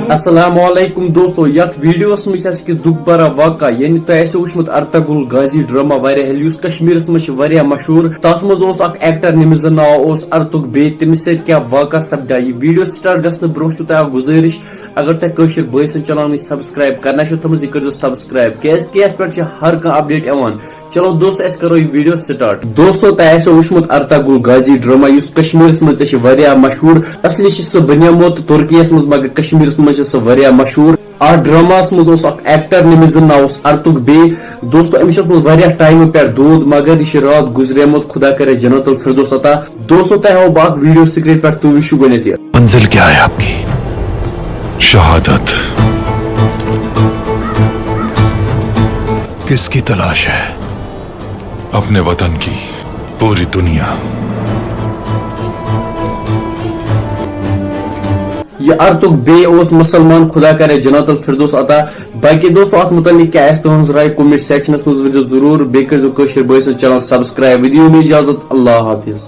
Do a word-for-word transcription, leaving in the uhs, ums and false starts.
السلام علیکم دوستو، یتھ ویڈیوس منٛز چھِ اَسہِ أکِس دُکھ بھرا واقعہ، یعنی تۄہہِ آسیو وٕچھمُت ارطغرل غازی ڈرامہ واریاہ ہیٚلہِ، یُس کشمیرس منٛز چھِ واریاہ مشہوٗر۔ تتھ منٛز اوس اکھ ایکٹر، نٔمِس زن ناو اوس ارتُک بے، تٔمِس سۭتۍ کیٛاہ واقعہ سپدیو۔ یہِ ویڈیو سٹارٹ گژھنہٕ برونٛہہ چھُو تۄہہِ اکھ گُزٲرِش، اگر تۄہہِ کٲشِر بٲے سٕنٛز چنل نِش سبسکرایب کرنہ چھُو تھٲومٕژ، یہِ کٔرۍزیو سبسکرایب، کیازِ کہِ یتھ پٮ۪ٹھ چھِ ہر کانٛہہ اپڈیٹ یِوان۔ چلو دوستو، أسۍ کرو یہِ ویڈیو سٹارٹ۔ دوستو، تۄہہِ آسیو وٕچھمُت ارطغرل غازی ڈرامہ، یُس کشمیرس منٛز تہِ چھِ واریاہ مشہوٗر۔ اصلی چھِ سُہ بنیومُت ترکیس منٛز، مگر کشمیرس منٛز چھِ سُہ واریاہ مشہوٗر۔ اتھ ڈراماہس منٛز اوس اکھ ایکٹر، نٔمِس زن ناو اوس ارتُک بے۔ دوستو، أمِس اوس اوسمُت واریاہ ٹایمہٕ پٮ۪ٹھ دود، مگر یہِ چھِ راتھ گُزریمُت، خدا کرے جنت الفردوس عطا۔ دوستو، تۄہہِ ہاوو بہٕ اکھ ویڈیو سکرین پٮ۪ٹھ، تُہۍ وٕچھِو گۄڈٕنیتھ یہِ۔ منزل کیا ہے آپ کی؟ شہادت۔ کس کی تلاش ہے؟ اپنے وطن کی۔ پوری دنیا۔ یہِ ارتُک بے اوس مسلمان، خدا کرے جنت الفردوس عطا۔ باقی دوستو، اتھ متعلق کیٛاہ آسہِ تُہنٛز راے؟ کمنٹ سیکشنس منٛز ؤنۍزیو ضروٗر، بیٚیہِ کٔرۍزیو کٲشِر بٲے سٕنٛز چنل سبسکرایب۔ ودِ یِیِو مےٚ اجازت، اللہ حافظ۔